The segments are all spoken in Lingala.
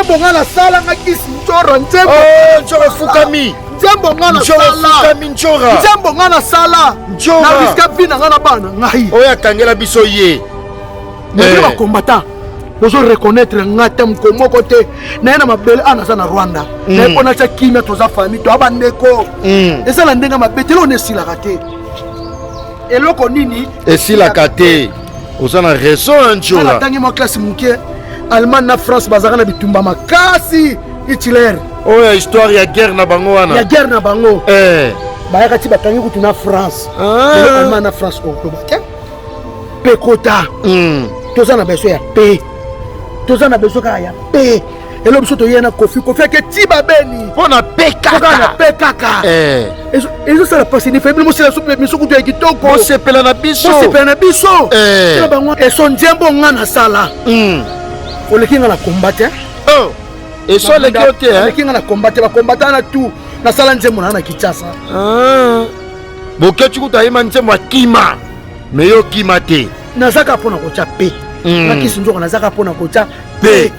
Nzembo nga nasala nga kisi njora nzembo. Oh, njora fukami. Nzembo nga nasala. Fukami njora. Nzembo nga nasala. Njora. Na riska vie na nga na bana ngai. Oyo akangela biso ye. Bozali ba combattant. Bozo reconnaître nga te moko moko te. Naye na mabele ana naza na Rwanda. Naye mpo natya kimia, toza famille, toya bandeko. Eza na ndenge mabe te, eloko esilaka te. Eloko nini esilaka te? Oza na raison, Njora. Natangi mwa classe moke. Allemagne na France bazalaka na bitumba makasi, Hitler. Oyo histoire ya guerre na bango wana. Ya guerre na bango. Bayaka ti bakangi kutu na France. Ah. Allemagne na France okoloba te mpe kota. Toza na besoin ya paix, toza na besoin kaka ya paix. Elo biso toye na Kofi, Kofi ake ti babeni mpo na pe kaka na kaka paix kaka. Ezosala mpasi ni febi mosala miso kutu ya kitoko. Bosepela na biso. Bosepela na biso. Tala bango eso nzembo nga nasala. Oleki nga na combat te. Oh, eso aleki yo te, hein? Oleki nga na combat te. Bakombata na tout nasala nzembo na nga na Kinshasa. Ah. Boketi kutu ayema nzembo akima, me yo okima te. Nazaka mpo na kotya pe. Nakisi nzoko, nazaka mpo na kotya pe.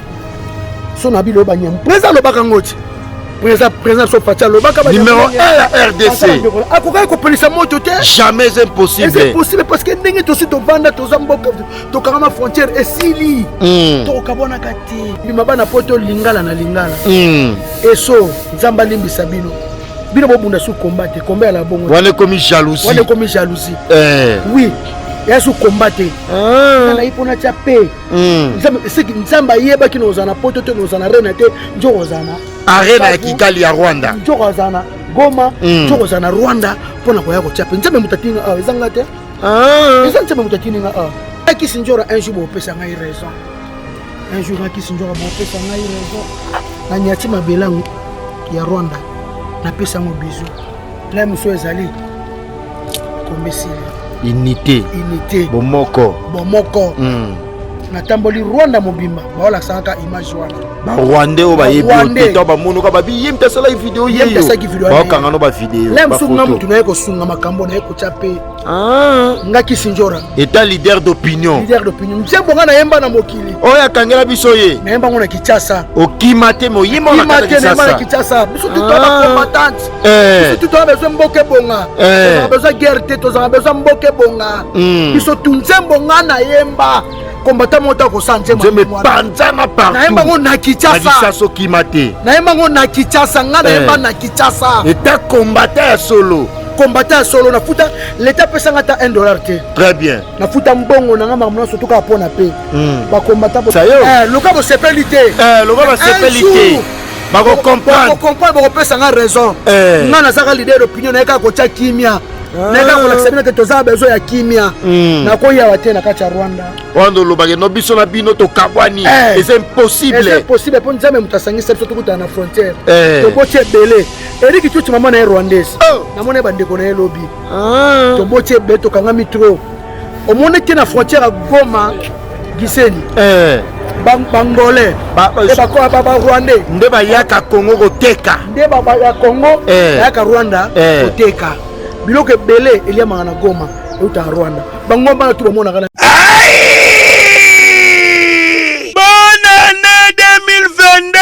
So na bilo banyama, président alobaka ngo ti président so Fatshi alobaka. Numéro 1 ya RDC. Akokaki kopelisa moto te. Jamais, impossible. Eza impossible parce que ndenge tosi tovanda, toza mboka, tokangama frontière esili. Tokokabwanaka te. Bima bana po to lingala na lingala. Eso Nzambe alimbisa bino. Bino bobunda su combat te, combat ya la bongo. Wana ekomi jalousie. Wana ekomi jalousie. Oui, ya su combat te. Ah. Nayi mpona tia pe. Nzambe, seki Nzambe ayebaki na ozala na poto te, na ozala na arena te, nzoko ozala na arena ya Kigali ya Rwanda. Nzoko azala na Goma. Nzoko ozala na Rwanda mpona koya kotia pe. Nzambe moto atindi nga awa, eza nga te. Ah. Eza Nzambe moto atindi nga awa. Akisi nzora, un jour bopesa ngai raison. Un jour akisi nzora bopesa ngai raison. Nanyati mabele yango ya Rwanda, napesa yango bizu la mosusu ezali kombesili. Unité. Unité. Bomoko. Bomoko. Natamboli Rwanda mobimba, baolakisaka image wana. Barwandais oyo bayebi yo te. Barwandais. To bamonoka babi ye mpe asalaki video. Ye mpe asalaki video wana. Baokanga no bavideo. La mosusu nga motu naye kosunga makambo naye kotya mpe. Ah. Nga kisi nzora. Eta leader d'opinion. Leader d'opinion, nzembo nga nayemba na mokili. Oyo akangela biso ye. Nayemba ngo na Kinshasa. Okima te, me oyima na kima kati ya te, nayemba na Kinshasa. Kinshasa. Biso tu Ah. toza bacombattante. Biso tu toza besoin mboka ebonga. Tozala besoin guerre te, tozala besoin mboka ebonga. Biso tu nzembo nga nayemba, kombata moko ta kosala nzembo. Nzembo epanzana partout. Nayemba ngo na Na Kinshasa. Kinshasa, okima te. Nayemba ngo na Kinshasa, nga nayemba Eh. na Kinshasa. Eta combattant ya solo. Combattant ya solo. Nafuta leta apesanga ata 1 dollar te. Très bien. Nafuta mbongo na nga, makambo nyonso kaka mpo na pe. Bakombata. Sayo. Loka bosepeli te. Loka basepeli te, bakocomprendre. Bakocomprendre, bakopesa nga raison. Nga nazaka leader d'opinion, naye kaka kotia kimia, naye kaka kolakisa bino ke toza besoin ya kimia. Nakoyawa te na kati ya Rwanda. Wana olobaki no biso na bino tokabwani. Eh. Eza Eza impossible. impossible mpo Nzambe moto asangisa biso, tokutana na frontière. Eh. Toboti ebele. Eriki Tuti, mama na ye rwandaise. Oh. Namoni ye bandeko na ye lobi. Ah. Toboti ebele, tokangami trop. Omoni te na frontière ya Goma Gisenyi. Bangolais, Barwandais. Nde bayaka Kongo koteka. Nde ya Congo. Eh. Bayaka Rwanda Eh. koteka biloko ebele eliamaka na Goma, eutaka Rwanda. Bango bana tu bamonaka na Bonne année 2022!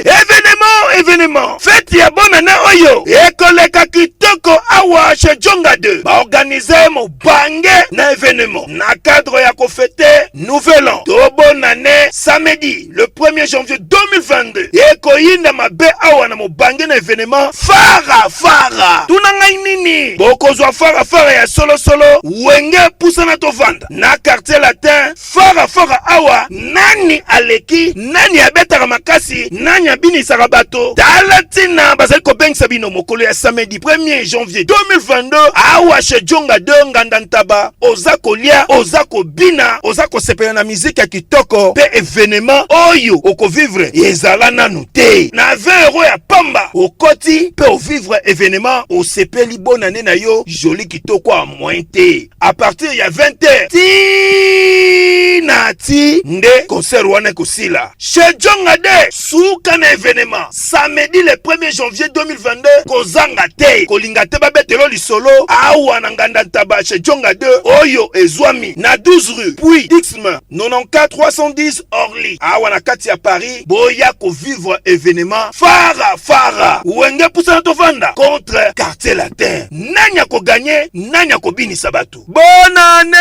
Événement, événement! Fête ya bonne année oyo ekoleka kitoko awa chez Jonga 2. Baorganize mobange na événement na cadre ya kofêter nouvel an to bonne année, samedi le 1er janvier 2022. Ekoyinda mabe awa na mobange na événement fara fara. Tuna ngai nini, bokozwa fara fara ya solosolo. Wenge pusana, tovanda na Quartier Latin, fara fara awa. Nani aleki nani, abetaka makasi nani, abinisaka bato. Tala ntina bazali kobengisa bino mokolo ya samedi 1er janvier 2022 awa chez Jonga 2 Nganda Ntaba. Oza kolia, oza kobina, oza kosepela na miziki ya kitoko mpe événement oyo okovivre ezala nanu te. Na 20 euro ya pamba okoti mpe ovivre événement, osepeli bonane na yo joli kitoko ya moyen te. À partir ya 20 h ti na ti nde concert wana ekosila chez Jonga de suka na événement, samedi le 1er janvier 2022. Kozanga te, kolinga te babetelo lisolo awa na Nganda. Kolanda ntaba chez Djonga 2 oyo ezwami na 12 rue puis Dixme 94 310 Orly awa na kati ya Paris. Boya kovivre événement fara fara wenge pusana tovanda contre Quartier Latin. Nani akoganye, nani akobinisa bato? Bonne année!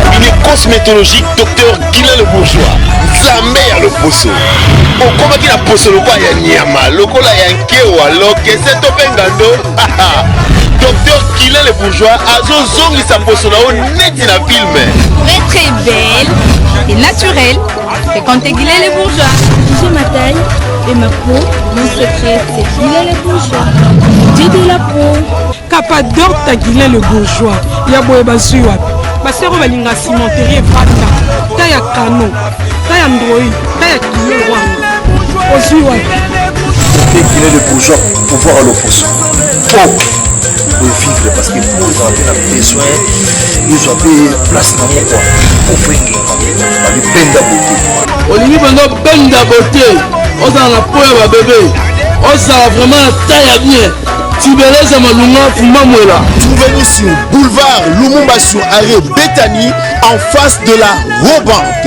Cabinet cosmétologique Docteur Guilain Le Bourgeois, Nzambe ya loposo. Okomaki na poso lokola ya nyama, lokola ya nkewa, lokese to mpe ngando. Docteur Guilain Le Bourgeois azozongisa poso na yo neti na film. Très très belle et naturelle. Fréquentez Guilain Le Bourgeois. J'ai ma taille et ma peau. Mon secret, c'est Guilain Le Bourgeois. Dieu de la peau. Capadorta Guilain Le Bourgeois. Ya boye bazwi wapi? Basero balinga cimenterie evanda. Ta ya kano, ta ya ndroi, ta ya kilo wana. Ozwi wapi? Guilain Le Bourgeois, pouvoir à l'opposition. Pour vivre parce que pour ezala mpe na besoin ezwa mpe place na ngo kua po engenga babibenda bote. Olingi mpenza obenda bote, ozala na po ya babebe, ozala vraiment na taille ya bien. Tibeleza Malunga Fumba Mwela. Trouvez-nous sur boulevard Lumumba sur arrêt Bethany en face de la Robank.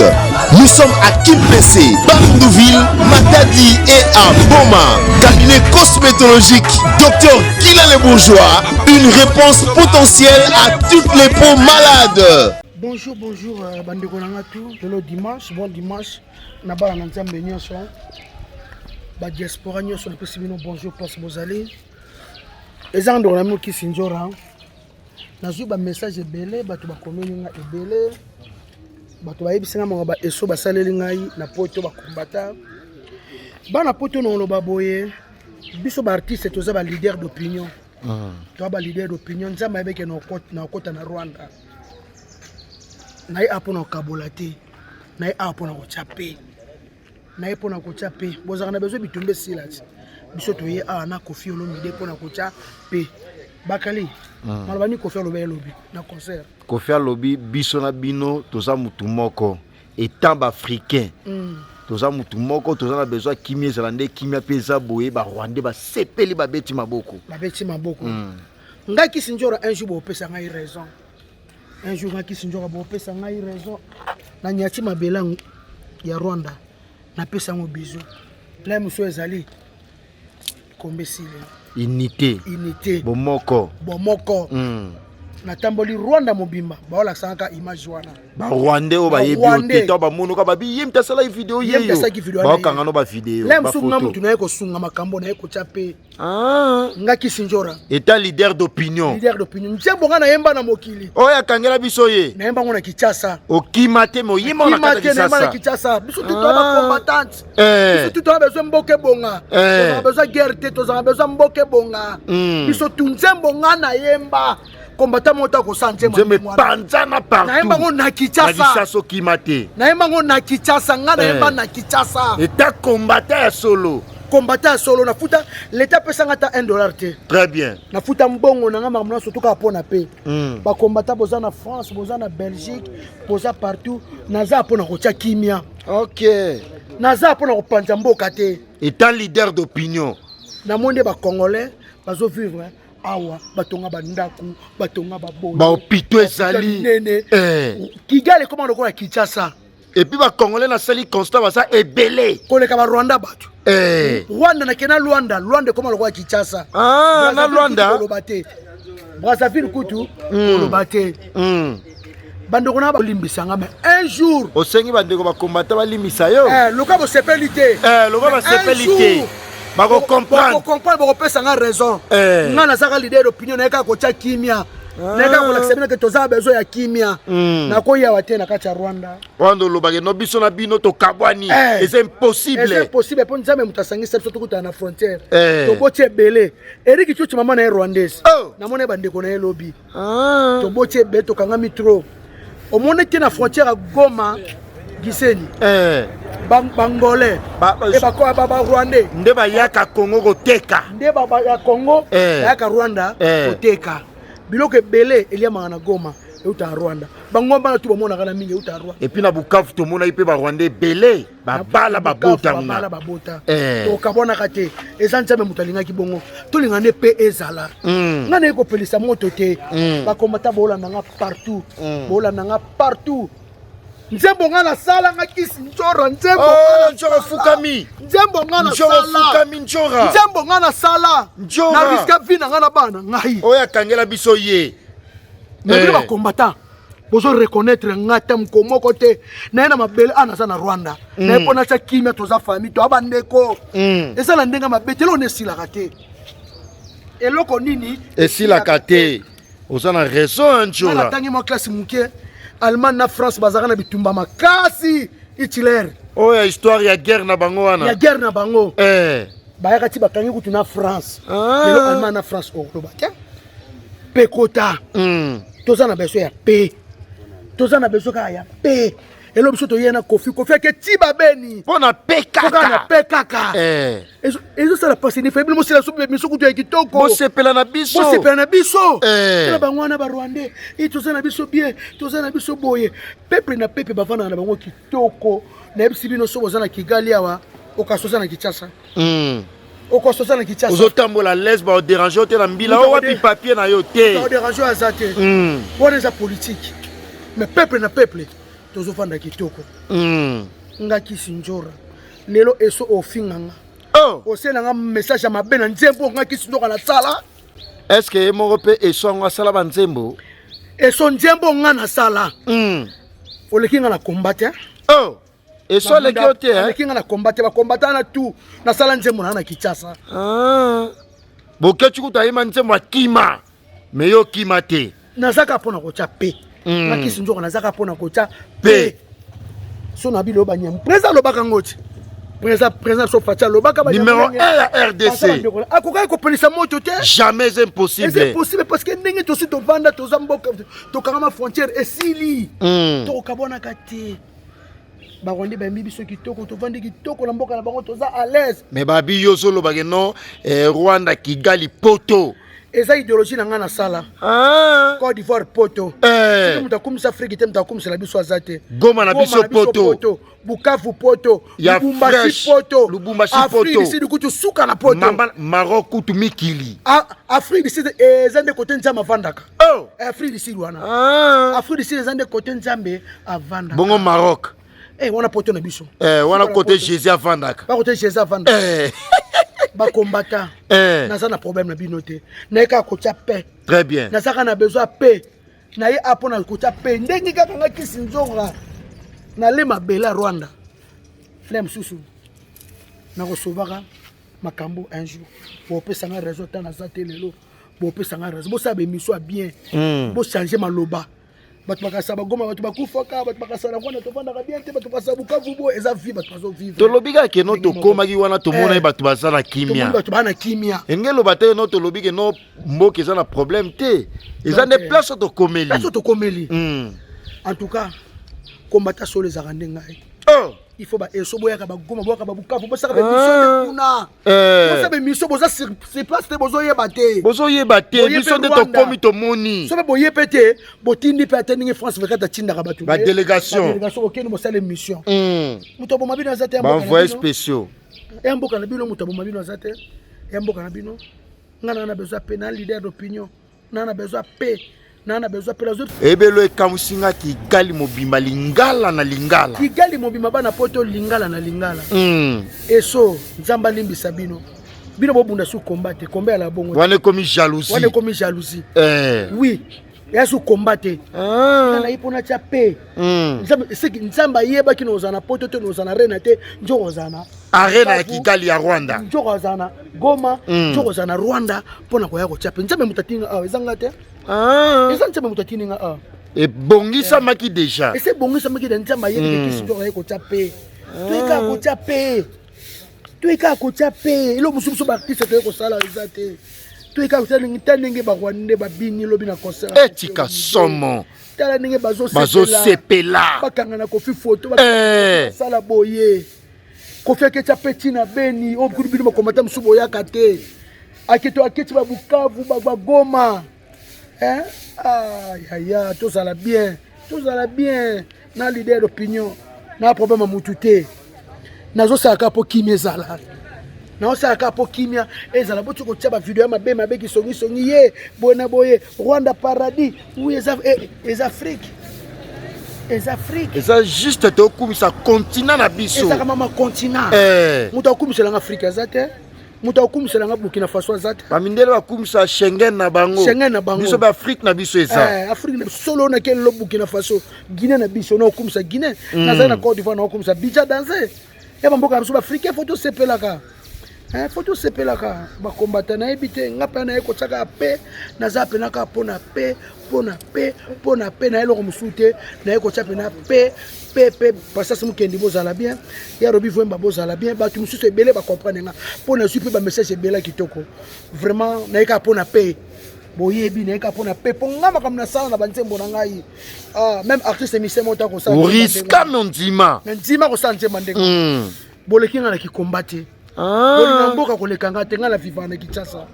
Nous sommes à Kimpese, Bandundu-Ville, Matadi et à Boma. Cabinet cosmétologique Docteur Guilain Le Bourgeois, une réponse potentielle à toutes les peaux malades. Bonjour, bonjour, bandeko na nga tout. Lelo dimanche, bon dimanche. Na bana na Nzambe nyonso. Ba diaspora nyonso napesi bino bonjour place bozali. Eza ndeko na bino Kisi Ndjora. Nazwi ba message ebele, bato bakomeli nga ebele. Bato bayebisi nga makambo ba eso basaleli ngai na poto bakombata. Bana poto na oloba boye, biso ba artiste toza ba leader d'opinion. Toza ba leader d'opinion. Nzambe ayebeke na okota na Rwanda. Na ye awa mpona kokabola te, na ye awa mpona kotia pe, na ye mpona kotia pe. Bozalaka na besoin bitumba esila ti. Biso toye awa na Koffi Olomide mpona kotia pe. Bakali, maloba ni Koffi alobi elobi na concert. Koffi alobi biso na bino toza mutu moko etant ba africain. Toza mutu moko, toza na besoin kimia ezala nde kimia pe eza boye ba Rwandais ba sepeli ba beti maboko. Ba beti maboko. Ngai Kisi Ndjora un jour bopesa ngai raison. Un jour ngai Kisi Ndjora bopesa ngai raison. Na nyati mabela ya Rwanda napesa yango bisou. Là mosusu ezali kombesile. Unité. Unité. Bomoko. Bomoko. Natamboli Rwanda mobimba, baolakisaka kaka image wana. Ba Rwandais oyo bayebi yo te, to bamonoka babi ye moto asalaki video Ye moto yeyo. asalaki video wana Baokanga ye. no ba video, Là ba mosusu nga photo. motu naye kosunga makambo naye kotya pe. Nga Kisi Ndjora. État leader d'opinion. Leader d'opinion. Nzembo nga nayemba na mokili. Oyo akangela biso ye. Nayemba ngo na Kinshasa. Okima te, mais oyemba na Okima kati te, nayemba na Kinshasa. Kinshasa. Biso tout toza ba combattante. Biso tout toza besoin mboka ebonga. Tozala besoin guerre te, tozala besoin mboka ebonga. Biso tout nzembo nga nayemba. Combattant moko akosala nzembo Nzembo ya ndenge wana. epanzana partout. Nayemba ngo na Kinshasa. Na Kinshasa okima te. Nayemba ngo na Kinshasa, nga nayemba na Kinshasa. État combattant ya solo. Combattant ya solo, nafuta l'État pesa nga ata un dollar te. Très bien. Nafuta mbongo na nga makambo nyonso toka pona pe. Ba combattant boza na France, boza na Belgique, boza partout, naza pona kotia kimia. OK. Naza pona kopanza mboka te. État leader d'opinion. Na monde ba congolais bazo vivre awa batonga ba ndaku, batonga ba boye. Ba hôpitaux ezali. Nene. Kigali ekoma lokola Kinshasa. Et puis ba congolais na sali constat baza ebele. Koleka ba Rwanda bato. Rwanda na kena Luanda, Luanda ekoma lokola Kinshasa. Ah, na Brazzaville Luanda. kutu koloba te. Brazzaville kutu koloba te. Bandeko na bolimbisa nga, mais un jour osengi bandeko ba combattant balimbisa yo. Loka bosepeli te. Loka Mais un basepeli jour, te. Bako comprendre. Bako comprendre, bako pesa nga raison. Nga nazaka leader d'opinion, nayeka kotia kimia. Nayeka kolakisa bino ke toza besoin ya kimia. Nakoya wa te na kati ya Rwanda. Rwanda olobake no biso na bino tokabwani. Eza impossible. Eza impossible po Nzambe moto asangisa biso tokutana na frontière. Toboti ebele. Eric Tchouchi mama na ye rwandaise. Namoni bandeko na ye lobi. Toboti ebele tokangami trop. Omoni te na frontière ya Goma Gisenyi. Bangolais. E ba Rwandais. Nde bayaka Congo koteka. Nde ba ya Congo, bayaka Rwanda koteka. Biloko ebele eliamaka na Goma. Eutaka Rwanda. Bangomba na tu bamonaka na mingi eutaka Rwanda. Et puis na Bukavu tomonaki mpe barwandais ebele babala babota babala babota. Eh. Tokabwanaka te. Eza Nzambe moto alingaki bongo. Tolinga nde mpe ezala. Nga naye kopelisa moto te. Bakombata bolanda nga partout. Bolanda nga partout. Nzembo nga nasala nga kisi njora nzembo oh, njora fukami nzembo nga nasala fukami njora nzembo nga nasala njora na riska vie na nga na bana ngai oyo akangela biso ye mais bino eh. ba combattant bozo reconnaître nga ata moko moko te naye na mabele a naza na Rwanda naye mpo natya kimia toza famille toya bandeko eza na ndenge mabe te eloko nini esilaka te eloko nini esilaka te oza na raison njora natangi mwa classe moke Allemagne na France bazalaka na bitumba makasi Hitler oyo ya histoire ya guerre na bango wana ya guerre na bango eh. Bayaka ti bakangi kutu na France ah. Lelo Allemagne na France okoloba te pe kota toza na besoin ya pe toza na besoin kaka ya pe elo biso toye na Kofi Kofi ake ti babeni mpo na pe kaka na pe kaka eh. Ezosala mpasi ni faible mosela so miso kutu ya kitoko bosepela na biso bosepela na biso eh. Tala bango wana barwandais e toza na biso bien toza na biso boye peuple na peuple bavandaka na bango kitoko nayebisi bino so boza na Kigali awa okaso oza na Kinshasa okoso oza na Kinshasa ozotambola l'aise baoderange yo te na mbila oyo wapi papier na yo te baoderange oyo aza te wana eza politique mais peuple na peuple tozofanda kitoko nga kisi njora lelo eso ofinga nga oh. osela nga message ya mabe na nzembo nga kisi nzoka nasala est ce que ye moko mpe eso yango asala banzembo eso nzembo nga nasala oleki nga na combat te oh. Eso aleki yo te aleki nga na combat te bakombata na tout nasala nzembo na na Kinshasa ah. Boketshu kutu ayema nzembo akima me yo okima te nazaka mpo na kotya pe nga kisi nzoka nazaka mpo na kotya pe so na bilo banyama président alobaka ngo ti président président so Fatshi alobaka numéro 1 ya RDC akokaki kopelisa moto te jamais c'est impossible c'est impossible parce que ndenge tosi tovanda toza mboka tokangama frontière esili tokokabwanaka te barwandais bayambi biso kitoko tovandi kitoko na mboka na bango toza à l'aise mais babi yo ozolobake non eh, Rwanda Kigali poto eza idéologie na ngai nasala ah. Côte d'Ivoire poto eh. Soki moto akumisa Afrique te moto akumisela biso aza te Goma na biso poto Bukavu poto ya Lubumbashi poto Lubumbashi Afrique poto du Sud kutu suka na poto Mamba, Maroc kutu mikili Afrique du Sud eza nde kote Nzambe avandaka oh. Afrique du Sud wana ah. Afrique du Sud eza nde kote Nzambe avandaka bongo Maroc eh, wana poto na biso eh, wana kote Jésus avandaka ba kote Jésus avandaka eh. bakombata eh. Naza na problème na bino te naye kaka kotia paix très bien nazaka na besoin ya paix naye a mpona kotia paix ndenge kaka nga kisi nzonga nale mabele ya Rwanda fle mosusu nakosovaka makambo un jour bopesanga raison ata naza te lelo bopesanga raison bosala baémission ya bien bochange maloba bato bakasa bagoma bato bakufaka bato bakasa na Rwanda tovandaka bien te bato bakasa Bukavu bo eza vie bato bazovivre tolobi kaka ke no tokomaki wana tomona ye bato baza na kimia bato baa na kimia enge eloba te no tolobi ke no mboka eza na problème te eza nde place oyo tokomeli place oyo tokomeli en tout cas kombata solo ezalaka nde ngai oh. Il faut ba eso boyaka bagoma boyaka babukavu bosaka baémission te kuna bosaka baémission boza sur place te bozoyeba te bozoyeba te biso nde tokomi tomoni so mpe boye mpe te botindi mpe ate ndenge France 24 atindaka bato badélégation badélégation bokende bosala émission moto aboma bino aza te baenvoyé spéciaux ya mboka na bino moto aboma bino aza te ya mboka na bino nga na na besoin pe na leader d'opinion na na besoin pe na na besoin pe nazo ebelo ekamwisi nga Kigali mobimba lingala na lingala Kigali mobimba bana poto lingala na lingala eso Nzambe alimbisa bino bino bobunda su combat te combat ya la bongo wana ekomi jalousie wana ekomi jalousie eh. Oui ya su combat te ah. Na ye mpona tia pe Nzambe seki Nzambe ayebaki na ozala na poto te na ozala na arena te nzoko ozala na arena ya Kigali ya Rwanda nzoko ozala na Goma nzoko ozala na Rwanda mpona koya kotia pe Nzambe moto atindi nga awa eza nga te eza Nzambe moto atindi nga awa ebongisamaki déjà ese ebongisamaki na Nzambe ayebi kisi nzoko aye kotia pe toyekaka kotia pe toyekaka kotia pe eloko mosusu biso baartiste toye kosala eza te toyekaka kotia ta ndenge barwandais babini lobi na concert etika somo tala ndenge bazosepela bakanga na Kofi photo basala boye Kofi aketi pe ntina beni oyo kutu bino bakomata mosusu boyaka te aketo aketi babukavu bagoma Eh? Ah, yaya tozala bien tozala bien na leader d'opinion na problème ya mutu te nazosala kaka mpo kimia ezala naosala kaka mpo kimia ezala boti kotia bavideo ya mabe mabe kisongisongi ye boye na boye rwanda paradis wi eza, eh, eza afrique eza afrique eza juste tokumisa continent na biso ezaka mama continent eh. moto akumiselanga afrique aza te moto akumisela nga burkina faso aza te bamindele bakumisa schengen na bango schengen na bango biso baafrike na biso eza eh, afrique na solo na kelelo burkina faso guinée na biso na okumisa guinée mm. nazali na côte d'ivoire na okumisa bija danse ya bamboka na biso baafricain fo tosepelaka eh, fo tosepelaka bakombata nayebi te nga mpe naye kotiaka pe naza mpena kaka mpo na pe mpo na pe mpo na pe na eloko mosusu te naye kotya mpena pe pe pe pasasi mokendi bozala bien ya robi vwemba bozala bien bato mosusu ebele bacomprendre nga mpo nazwi mpe bamessage ebele ya kitoko vraiment naye kaka mpo na pe boyebi naye kaka mpo na pe mpo nga makambo nasala na banzembo na ngai ah, même artiste émission moko ta kosala oriska nondima na ndima kosala nzembo ndenge mm. boleki nga na kikomba te ah. bolinga mboka koleka nga te nga na vivaka na kinshasa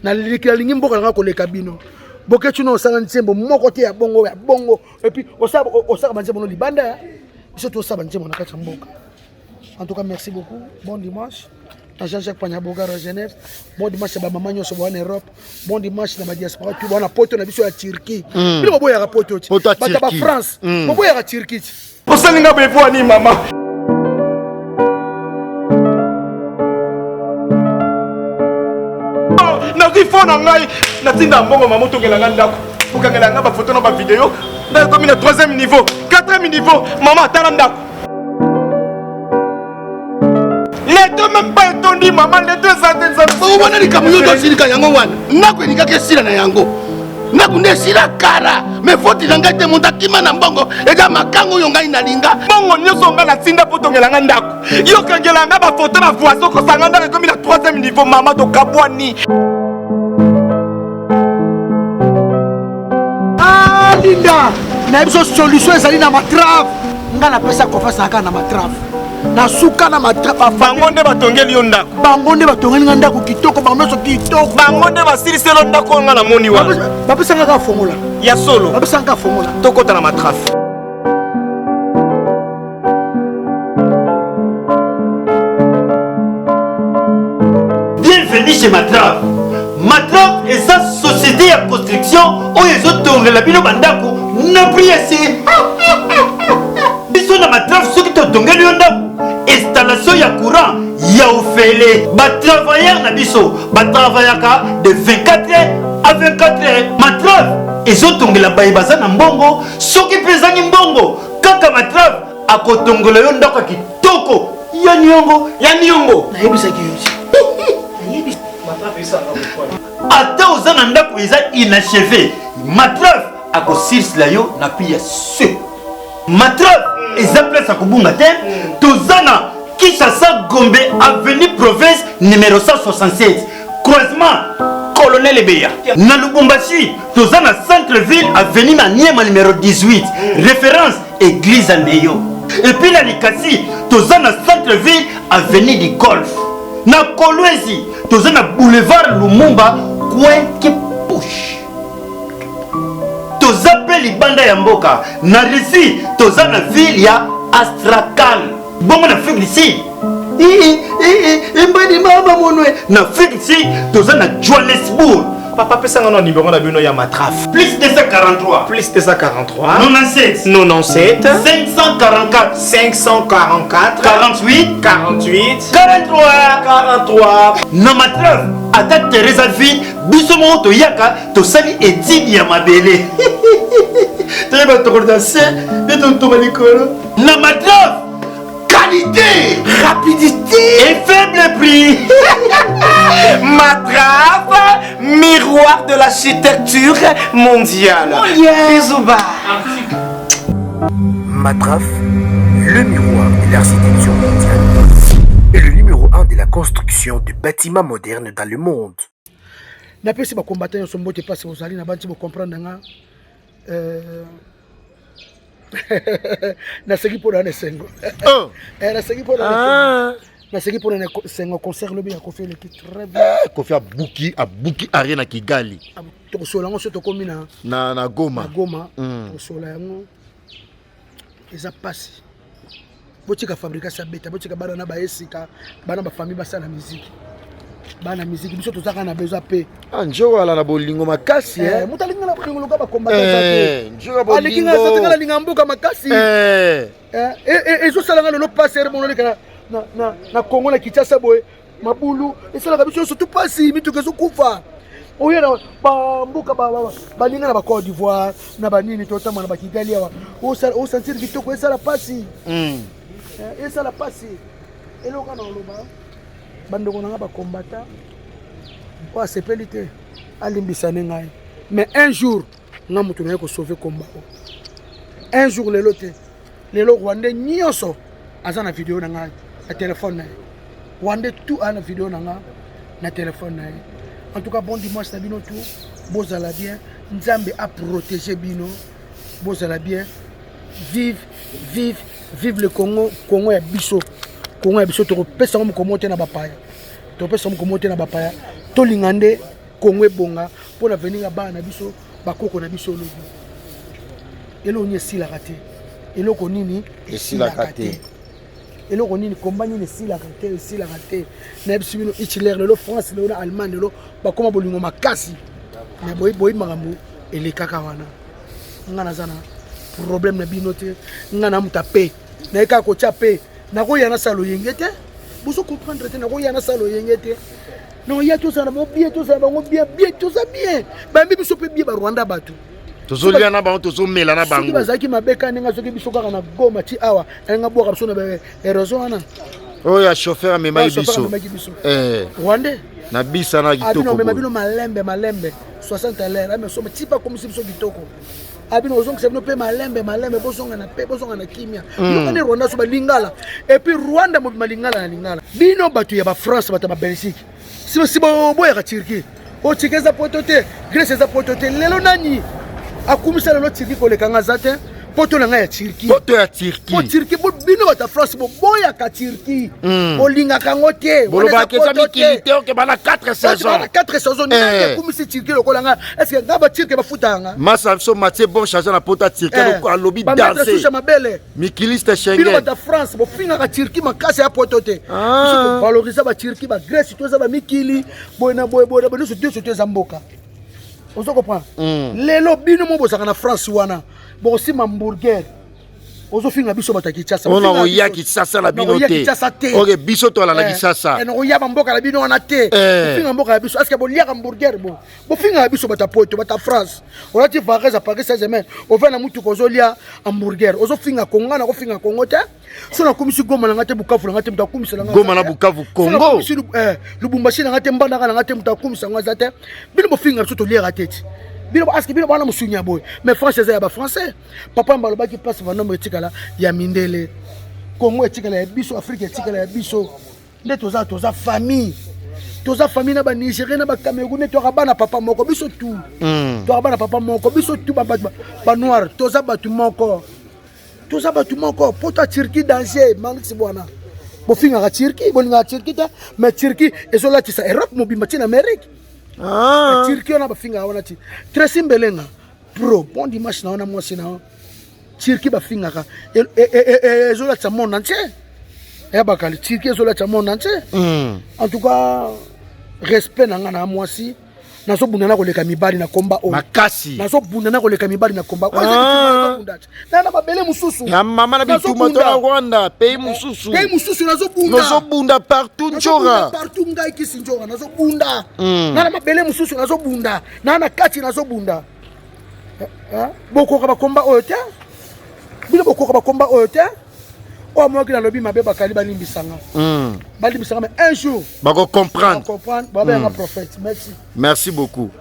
nalingi mboka na nga koleka bino boketshu na osala nzembo moko te ya bongo ya bongo epuis osala banzembo no libanda ya biso tosala banzembo na kati ya mboka en tout cas merci beaucoup bon dimanche na jean-jacques panyabogar ya genève bon dimanche ya bamama nyonso boa na europe bon dimanche na badiaspora tu boa na poto na biso ya turquie mm. bino boboyaka poto ti bato ya bafrance mm. boboyaka turquie ti osali nga boye mpo nini mama nazwi fo na ngai natinda mbongo mama otongela ngai ndako okangela ngai bafoto na bavideo nakomi na troisième niveau quatrième niveau mama tala ndako leto meme pa etondi mama leto eza te nzambe wana likambo yo tosilika yango wana ndako elingaki esila na yango ndako nde esila kala me foti na ngai te moto akima na mbongo eza makango oyo ngai nalinga mbongo nyonso ngai natinda mpo tongela ngai ndako yo kangela ngai bafoto na voisin okosanga ndako ekomi na troisième niveau mama tokabwani ah, linda na biso solution ezali na matrave ngai napesa confiance na kaka na matrave na suka na bango nde batongeli yo ndako bango nde batongeli nga ndako kitoko bango nyonso kitoko bango nde basiliselo ndako oyo nga namoni wana bapesanga kaka fongola ya solo bapesanga kaka fongola tokɔta na matrafe Bienvenue chez Matraf. Matraf eza société ya construction oyo ezotongela bino bandako na prix ya se. Biso na Matraf soki totongeli yo ndako, installation ya courant ya ofele. Ba travailleurs na biso ba travaillaka de 24 heures à 24 heures. Matraf ezotongela baye baza na mbongo, soki mpe ezangi mbongo kaka Matraf akotongola yo ndako ya kitoko ya niongo ya niongo nayebisaki yo ata oza na ndako eza inachevé matraf akosilisila yo na prix ya se matraf eza place ya kobunga te toza na kinshasa gombe avenue province numéro 167 croisement colonel ebeya na lubumbashi toza na centre ville avenue maniema numéro 18 référence église ya neyo epuis na likasi toza na centre ville avenue du golf na kolwezi toza na boulevard lumumba coin kipush toza mpe libanda ya mboka na russie toza na ville ya astrakan bongo na afrique du sud embani mama monwe na afrique du sud toza na johannesburg papa pesa nga na numéro na bino ya matraf plus 243 plus 243 97 97 544 544 48 48 43 43 na matraf ata teresa ville biso moko toyaka tosali etide ya mabele toyeba tokolota se nde totoma likolo na matraf qualité rapidité et faible prix matraf miroir de l'architecture mondiale Bisous, bye. Matraf, le miroir de l'architecture mondiale et le numéro 1 de la construction de bâtiments modernes dans le monde. napesi bacombattant nyonso mbote mpasi bozali na banti bocomprendre nga euh, naseki mpo na na esengo oh. eh, naseki mpo na ah. Naseki mpona na sengo concert lobi ya Koffi eleki très bien. Eh, Koffi abuki abuki arena Kigali. Tokosola yango so tokomi na na, na Goma. Na Goma tokosola yango eza pasi. Botika fabrication abeta, botika bana na baesika, bana ba famille basala musique. Bana musique biso tozaka na besoin pe. Ah njoka ala na bolingo makasi eh. Eh, moto alingi na bolingo loka ba combattant eh, njoka bolingo. Alingi na satinga na linga mboka makasi. Eh. Eh, eh, eh, ezosala nga lelo pasi ere monoleka na, na, na Congo na Kinshasa boye mabulu esalaka biso nyonso tu pasi mituka ezokufa oye na bamboka baninga na bacote d'ivoire na banini totamba na bakigali awa osentir kitoko esala pasi esala pasi eloko na oloba bandeko na nga bakombata oyo asepeli te alimbisane ngai mais un jour nga moto naye kosauve komba oyo un jour lelo te lelo rwandais nyonso aza na video na ngai na telefone na ye rwandais tout aza na video na ngai na telefone na ye en tout cas bon dimanche na bino tout bozala bien nzambe aprotege bino bozala bien vive vive vive le congo congo ya biso congo ya biso tokopesa yango mokomo te na bapaya tokopesa yango mokomo te na bapaya tolinga nde congo ebonga mpo na venir ya bana na biso bakoko na biso lobi eloko nini esilaka te eloko nini esilaka te eloko nini komba nini esilaka te esilaka te nayebisi bino Hitler lelo France lelo na Allemagne lelo bakoma bolingo makasi mais boyi boyi makambo elekaka wana nga naza na problème na bino te nga na moto ape naye kaka kotya pe nakoya nasala loyenge te bozo comprendre te nakoya nasala loyenge te non ya tozala bango bien tozala bango bien bien toza bien bayambi biso mpe bien barwanda bato tozolia na bango tozomela na bango soki bazalaki mabe ka ndenge soki biso kaka na goma ti awa alinga bwaka biso na erosion wana oyo ya chauffeur amemaki biso eh. rwandais na bisa na kitoko amema bino malembe malembe 60 à l'heure amesoma ti bakomisi biso kitoko abino ozongisa bino mpe malembe malembe bozonga na pe bozonga na kimia yokani rwanda so balingala et puis rwanda mobima lingala na lingala bino bato ya bafrance bato ya babelgique si boboyaka turquie o turquie eza poto te grèce eza poto te lelo nani akumisa lelo turquie koleka nga aza te poto na ngai ya turquie poto ya turquie po turquie bino bato ya france boboyaka turquie bolingaka yango te bolobaka eza mikili te oke bana 4 saison bana 4 saison nani akumisi turquie lokola nga est ce que nga baturke bafutaka nga masa biso mathieu bon charge na poto ya turquie alobi danse mabele mikiliste Schengen bino bato ya france bofingaka turquie makasi ya poto te biso tovalorisa baturquie bagrèce to eza bamikili boye na boye boye na boye nyonso nyonso to eza mboka ozo comprendre lelo bino mo bozalaka na france wana bokosimba hamburger ozofinga biso bato ya kinshasa ona koya kinshasa na bino te oke biso tolala kinshasa nakoya bamboka na bino wana te ofinga mboka na biso aske boliaka hamburger bo bofingaka biso bato ya poto bato ya france olati vares ya paris saint germain ovai na motuka ozolia hamburger ozofinga kongo ngai nakofinga kongo te so nakomisi goma na ngai te bukavu na ngai te moto akumisa na ngai goma na bukavu kongo lubumbashi na ngai te mbandaka na ngai te moto akumisa yango aza te bino bofinga biso toliaka te ti bino aske bino bana mosuni ya boye mais france eza ya bafrançais papa mba alobaki place vendome etikala ya mindele kongo etikala ya biso afrike etikala ya biso nde toza toza famille toza famille na banigérien na bacamerounais toyaka bana papa moko biso tu toyaka bana papa moko biso tu banoir toza bato moko toza bato moko poto ya turquie danger manix bwana bofingaka turquie bolingaka turquie te mais turquie ezolatisa europe mobimba ntina amérique turquie wana bafingaka wana ti tracy mbelenga pro bon dimanche na wana mwasi na yo turquie bafingaka ezolatisa monde entier ya bakali turquie ezolatisa monde entier en tout cas respect na nga na mwasi nazobunda na koleka mibali na komba oyo makasi nazobunda na koleka mibali na komba oyo na na mabele mosusu ya mama na bituma to na Rwanda pays mosusu pays mosusu nazobunda nazobunda partout njora partout ngai kisi njora nazobunda na na mabele mosusu nazobunda na na kati nazobunda bokoka bakomba oyo te bino bokoka bakomba oyo te oyo amonaki nalobi mabe bakali balimbisanga balimbisanga mais un jour bako comprendre comprendre babenga prophète merci merci beaucoup.